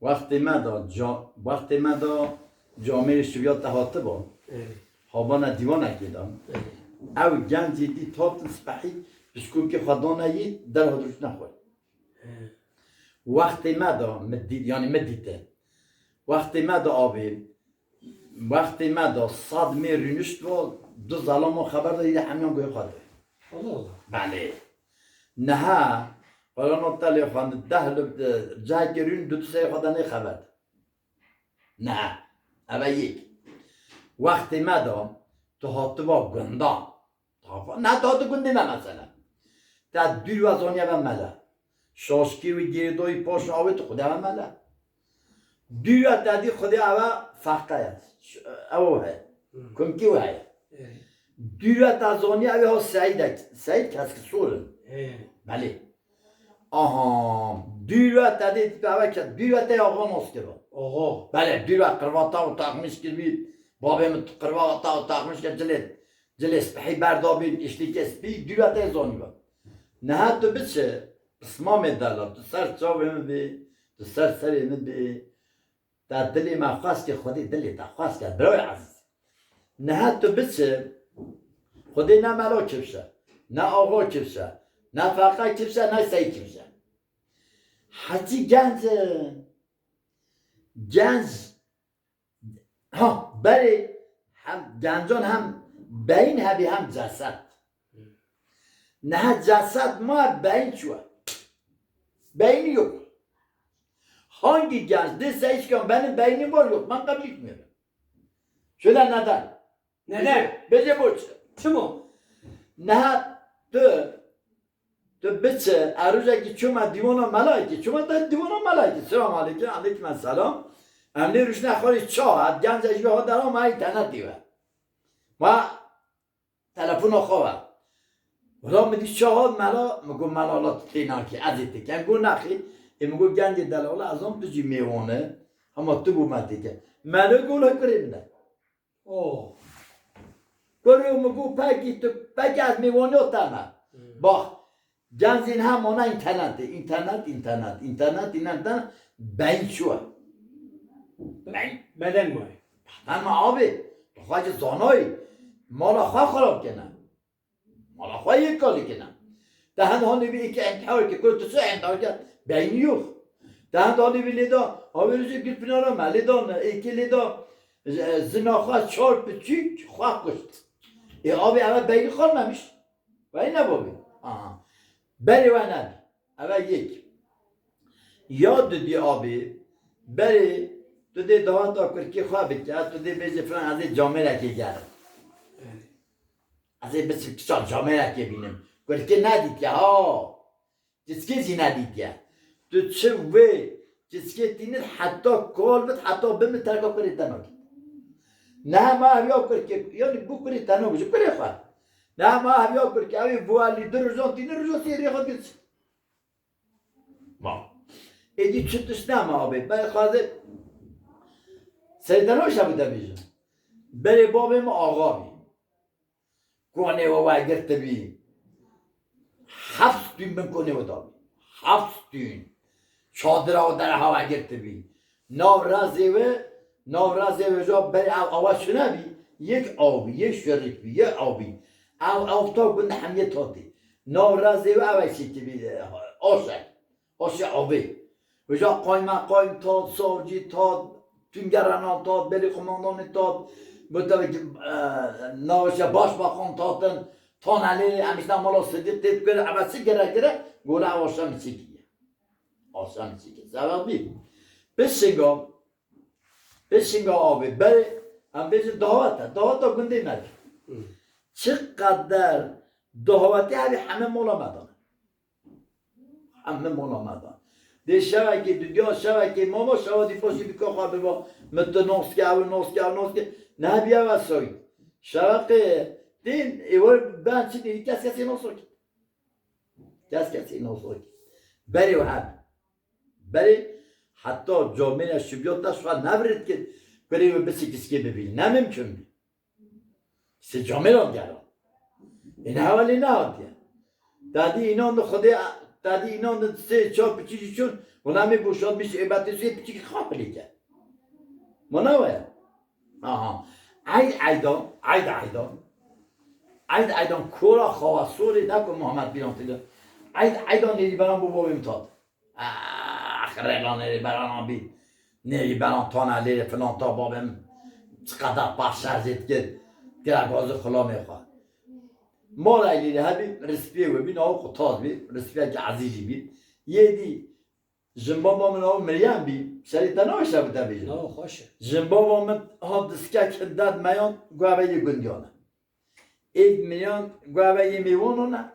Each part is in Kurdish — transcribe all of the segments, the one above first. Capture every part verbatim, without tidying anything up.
Wextê me de ca-, wextê me de camêrê şiviya te hatiba. Ê. Habana dîwanekê de. Ê. Ew gencê dî hatin spehî piskokê xwe dane yî derha dirûştine xwe. Ê. Wextê me de min dît, yanî min dîte. Wextê me de avê, wextê me de sed mê rûnişt ve du zalaman xeber de yî de hemiyan guhê xwe de. Allah Allah. Belê. Niha, qurana telê xwe deh li, cihekê rûn du du serê xwe de nê xeber de. Ne. Eve yek. Wextê me de tu hatiba gundan. Tafa, ne tu hati gundê me mesela. Te dûr ve zaniye ve mele. Şaşkî wî girêdayî paş avê tu xwedê ve mele. Dûr ve te dî xwedê eve feqe ye. Ş-, ew heye. Hmm. Kumkî wî heye. Ê. Dûr ve te zaniye ew ha Seîd e. Seîd keski sor in. Ê. Belê. Aha, dûr ve te dê tipe eve ke, dûr ve te ya axa nas kiriba. Axa. Belê, dûr ve qirvata û taxmîş kiribî, babê min qirvata û taxmîş kir, cilê, cilê spehî berdabî, îştîkê spî, dûr ve te zanîba. Niha tu biçe, pismamê dela, tu ser çavê min bî, tu ser serê min bî, Te dilê me xwest kir, Xwedê dilê te xwest kir, birayê ezîz. Niha tu biçe, Xwedê ne mela kifşe, ne axa kifşe, ne feqe kifşe, ne sey kifşe. Hecî genc e. Genc, ha, berê hem gencan hem beyin hebî hem ceset. Niha ceset ma beyin çûye. Beyni yok. Hangi genç dese hiç kan benim beynim var yok, ben kabul etmiyorum. Şöyle neden? Neden? Bece, bece boş. Çimo? Niha tu, tu biçe, erujaki çuma divana melaiki, çuma da divana melaiki. Selam aleyküm, aleyküm selam. Emni rüşne xori ça, hat genç eşbi ho dara ma internet diye. Ma Telefona xwe ve. Wela min dî ça hat mela, min got, mela la tu tê nakî, ez ê têkem. Got, nexê. Ê min got, gencê delal e, ez zam tu jî mêwan e. Hema tu bo me têke. Melo got, la kurê min e. Oh. Kurê min got, pekî tu, pekî ez mêwaniya te me. Hmm. Bax, Gencên hem ona înternet, înternet, înternet, înternet, înternet, beyin çû ye. Beyin. Beden mi? Hem abi, tu xwe ji zanayî, mala xwe xirab kene. Mala xwe yê kalî kene. Te hend hanê bî êkê intihar ke, ku tu çi intihar ke? Beynî yok. Te hend hanê bî lê da, abi rojê Gulpinara me, lê da, êkê lê da, e, zina xwe çar piçûk xwe kuşt. Ê abi eve beynî xalmemiş. Wey ne bobî? Aha. Berê we nebî. Eve yek. Ya dudî abî, berê tu dê daweta kurkê xwe bike, tu dê bêjî filan, ez ê camêrekê gerim. Ez ê biçim kişa camêrekê bînim. Kurkê nedîtiye ha. Çiskê jî nedîtiye. Tu çi wê çiskê tînit heta kol bit, heta bimit terka kurê te nakit. Ne ma ev ya kurkê, yanî bu kurê te nabêje, kurê xwe. Ne ma ev ya kurkê, ew ê bu elî du rojan tînin, roja sê rê xwe dikir. Ma. Êdî çi tişt nema abê. Berê xwazê Seyda Navşa bi te bêjim. Berê babê min axa bî. Konê we wegirtibî. Heft stûn bin konê we dabî. Heft stûn. Çadira we dereha wegirtibî. Nav razê we, nav razê we ja berê ev awa çune bî. Yek aw bî, yek şerik bî, yek aw bî. Ew, ew ta gund hemiyê tatê. Nav razê we ew çêkibî, e, aşe. Aşe avê. Vêca qaymeqaym tat, savcî tat, tûngerenan tat, belê qomandanê tat, bi tevekî, e, navêşe başbakan tatin, tanelê, em îşte mala Sidîq tê dikir, eve çi gere gere, gole ev aşe min çêkiriye. Aşe min çêkiriye. Sebebî, pişinga, pişinga avê, berê, em bêjin dawet e, daweta gundê me de. Hı. Çiqeder dawetê hevî heme mala me de ne. Hemî mala me de. Dê şevekê, dudiya şevekê, mama şeva dî paşê dika xwe biba. Min tu nas ke, ew nas ke, ew nas ke. Nebiye ve soy. Şevekê din, ê we ben çi dî, kes kesê nas ke. Kes kesê nas ke. Berê we heb. Berê heta camêrê şibiyot da şwa nevrit ki, kurê we bisikîskê bibî. Ne mimkun bî. Sê camêran gera. Ê ne hevalê nehatiye. Dadî înan di Xwedê Te dî înan de sê çar piçî jî çûn, wela me boşaltmiş, ê betê sê piçîk xapilê ke. Ma ne waya? Aha. Eyd eydan, eyd eydan. Eyd eydan kora xawa sorê ne ku Muhammed Bîran tê de. Eyd eydan nêrîberan bo bavê min tat. Ah, rêla nêrîberan abî. Nêrîberan tane lêrê filan ta bavê min. Çiqedar paş şerzê dikir. Kira gazî xulamê xwe. Mala lêrê hebî, rispiyê we bî, nawo qutaz bî, rispiyekî ezîzî bî. Yê dî, jinbaba min aw Meryem bî, serê te naweşe bi te bêjim. Nawo xweş e. Jinbaba min hat diskek hindet meyan, guheve yê gundiyan e. Ê meyan, guheve yê mêwanan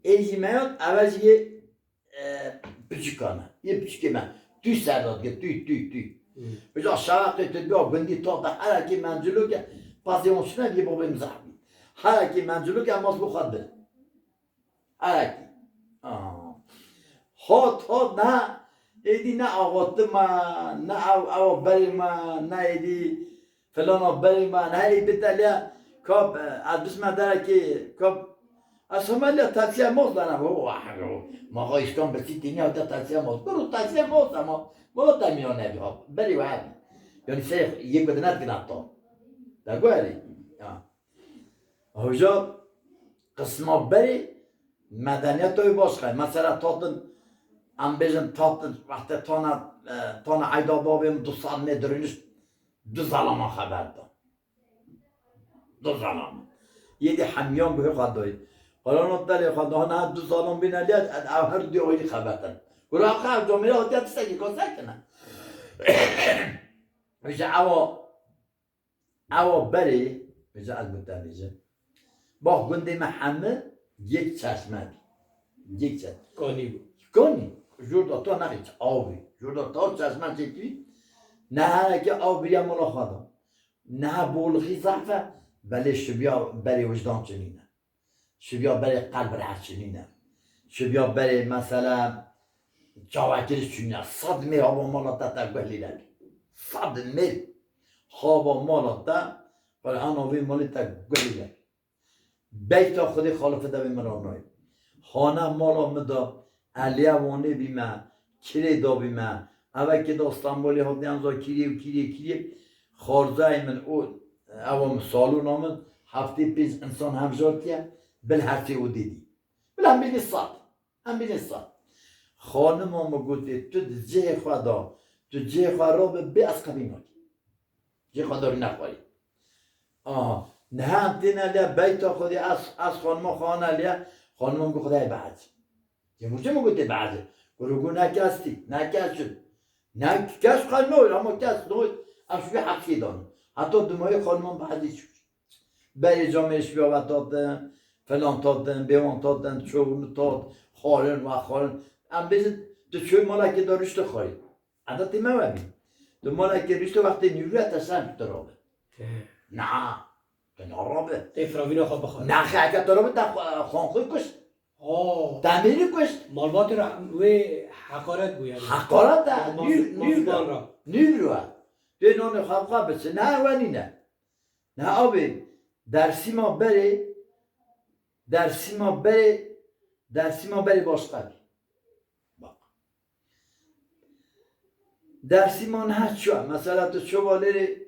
e. Ê jî meyan, eve jî yê, e, piçikan e. Yê piçikê me. Tû ser de dike, tû, tû, tû. Hmm. Uca şaraqê tu biya gundî ta de herekê mencilok e, pazê wan şine bî babê min zehf bî. Herekê mencilok e, mas bo xwe dibir. Herekî. Aa. Hot, hot, ne. Êdî ne awa tu me, ne ew, ewa berê me, ne êdî filana berê me, ne ê bite lê kap, e, ez bişme derekê, kap, ez hema lê taksiya moz dana, ho, ho, ho. Ma xwe îşkan birsî tîniya te taksiya moz. Biro taksiya moz ama, biro te mîna nebî ha. Berê we hebî. Yani sey yek bedine dikine to. Da guherî. Ya. Hoca qisma berê medeniyeta wê baş xay. Mesela tatin, em bêjin tatin, wextê tana, e, tana eyda babê min du sal nê dirûniş du zalama xeber da. Du zalama. Yê dî hemiyan guhê xwe dayî. Qur'an û telê xwe da, ne du zalam bîne lê, ev her du ayrî xebetin. Gura xwe ev camêra hatiye tiştekî koser kine. Ji ewa Ewa berê, vêca ez bi te bêjim. Bax, gundê me heme yek çeşme bî. Yek çeşme. Kanî bû. Kanî. Jor da ta nexî aw bî. Jor da ta çeşme çêkî. Ne hereke aw biriya mala xwe da. Ne bolixî zehf e, belê şibiya berê wijdan çinîne. Şibiya berê qelb rehet çinîne. Şibiya berê mesela çavekiriş çinîne. Sed mêr hava mala te te guh lî nebî. Sed mêr hava mala te, Qur'ana vê malê te guh lî nebî. Beyta Xwedê xalife devê min ra nayê. Hane mala min da, eliya wanê bî me, kirê da bî me. Evekê da Stenbolê hatiyan za kirê û kirê kirê. Xarzayê min û ewa min salona min heftê pênc insan hemjatiye, bil her sê û dêdî. Bila em bînî sed. Em bînî sed. Xanima min gotê, tu di cihê xwe da, tu cihê xwe rabe bê ez qebîl nakî. Cihê xwe darî nexwarî. Aha. Niha em têne lê beyta Xwedê ez, ez xanima xwe ana lê, xanima min got Xwedayê behecî. Cemurcê min gotê behecî. Guru gu ne kes tî, ne kes çû. Ne kes xwe noy, ama kes noy. Em şûyê heqî dan. Heta dumayê xanima min behecî çû. Berê camêrê şibiya ve tatin, filan tatin, bêwan tatin, çownu tat, xwarin ve xwarin. Em bêjin, tu çûyî malekê de rûştê xwarî. Edetê me ve bî. Tu malekê rûştê wextê nîvriya te ser tu rabe. He. Na, tu narabe. Tê firavîna xwe bixwe. Naxe, eke tu rabe te xwe, xwan xwe kuşt. Oh. Te mêrî kuşt. Malbatê re wê heqaret bû yani. Heqaret e. Maz-, nîv-, nîvriya. Mazban re. Nîvriya. Tê nanê xwe bixwe biçe. Ne, we nîne. Ne abê, Dersîma berê, Dersîma berê, Dersîma berê başqa bî. Bak. Dersîma niha çi ye? Mesela tu çova lêrê,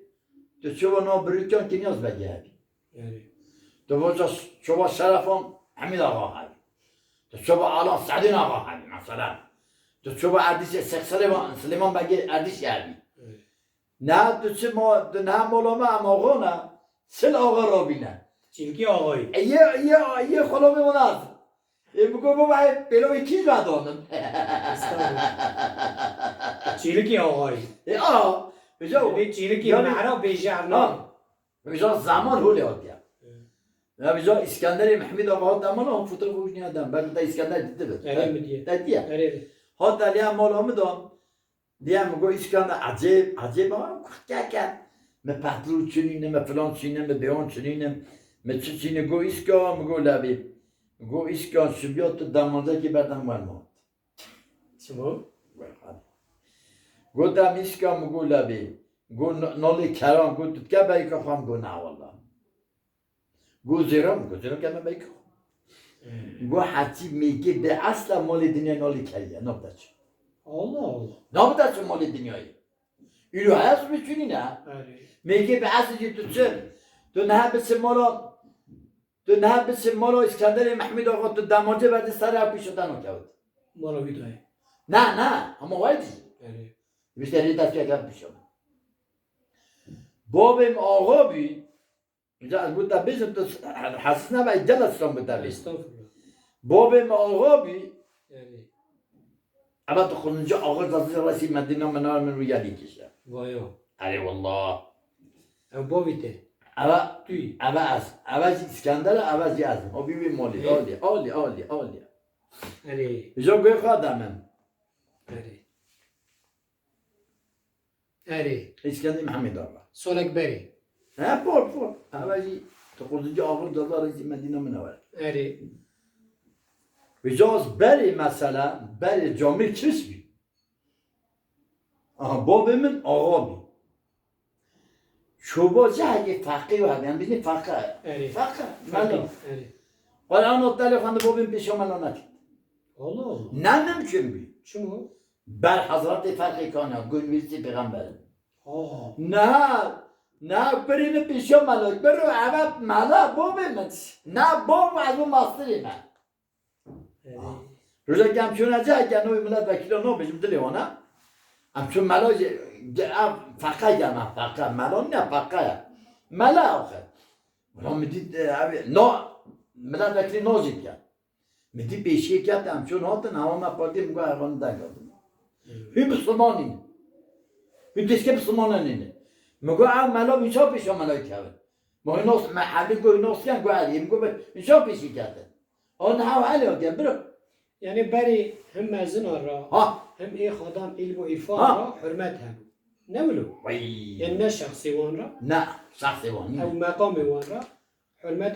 tu çova nav birûkan Kinyaz Begê hebî. Yani. Tu voca çova Şerefan Hemîd Axa hebî. Tu çova Alan Sedîn Axa hebî mesela. Tu çova Erdîşê Sêx Silêman, Silêman Begê Erdîşê hebî. Evet. Ne tu çi ma, tu ne mola me em axana, sil axa rabîne. Çîlkî axayî. E, yê, yê, yê xulamê min az. E, bi go baba, e, pêlovê kî ve donim. Çîlkî axayî. E, a, vêca. Vê çîlkî yani, mehra bêje ha, erna. Vêca zaman holê hatiye. Evet. Ya vêca İskenderê Mehmîd Axa hat demana, hon fotoğraf ujniya dem. Belki de İskender didi bi. Erê mi diye. Te diye. Erê. Hat aliya mola mi da. Diye mi got, Îskender, ecêb, ecêb, ha, keke. Mi petrol çinîne, mi filan çinîne, mi bêwan çinîne, mi çi çinî, got, Îska, mi got, lebî. Mi got, Îska, şibiya tu demancekî berdem wer ma. Çi bû? Wer xwe. Got, dem Îska, mi got, lebî. Got, no-, nolê keran, got, tu dike beyka xwe, mi got, na, wallah. Got, zêra, mi got, zêra ke me beyka xwe. Go hetî mêkê bê esla malê dinya nalî keriye, nabde çi. Allah Allah. Nabde çi malê dinyayê. Îro heyas biçûnî ne. Erê. Mêkê bê esli jî tu çi. Tu nehe biçi mala, tu nehe biçi mala Îskenderê Mehmûd Axa, tu demancê berdî serê ew pîşo te nakewt. Mala wî dayê. Ne, ne, ama way dî. Erê. Wî serê destpêkert pîşo. Babê min axa bî, Îca ez bo te bêjim, tu hesiz nebe, ez gela tiştan bo te bêjim. Estağfurullah. Babê min axa bî. Erê. Eva tu xunci axa zazî resî Medîna min, min wî yadî kişe. Vayo. Erê wallah. Ew bavî te. Eva, tu yî. Eva ez. Eva jî Îskender e, eva jî ez im. O bî wî molî. Erê. Alî, alî, alî, alî. Erê. Îca guhê xwe de min. Erê. Erê. Îskendî Mehemîd Axa. Solek berê. He, por, por. Eve jî tu xurdincî axir dazar jî Medîna min e were. Erê. Vêca ez berê mesela, berê camêr çiş bî. Aha, babê min axa bî. Çoba cehekê feqî we hebî, em bînî feqî. Erê. Feqî. Feqî, melo. Erê. Qur'an û telefon de babê min pêşa melo nekir. Allah Allah. Ne mimkun bî. Çima? Ber Hezretê Ferqê Kanya, go Înversîtê Pêxember in. Aa. Niha, niha birî min pêşiya mela, biro eve mela bo bê min. Ne bo ez û mastirê me. Erê. Rojekê em çûne cihekê navê milet vekîla nabêjim dilê wana. Em çûn mela jî, ge-, ev feqe gel me, feqe. Mela nîne, feqe ye. Mela axir. Wela min dît, e, ev, no, milet vekîlê nacî diye. Min dî pêşiyê ket, em çûn hatin, hewa me partî, min got, "Ervan deng hatin." Hî Bislimanî ne. Hî dîske Bislimanan nîne. Min got, "Ew mela, min ça pêşa melayî kevin?" Min hî nas, me hevlî got, "Hî nas ken?" Got, "Erê." Min got, "Min ça pêşî ketin?" O niha ew elê hatiye, biro. Yani berê him mezinan ra, ha, him ê xadan îlm û îrfan, ha, ra hurmet hebû. Ne wilo? Vay. Yani ne şexsê wan ra, ne şexsê wan nîne, ew meqamê wan ra hurmet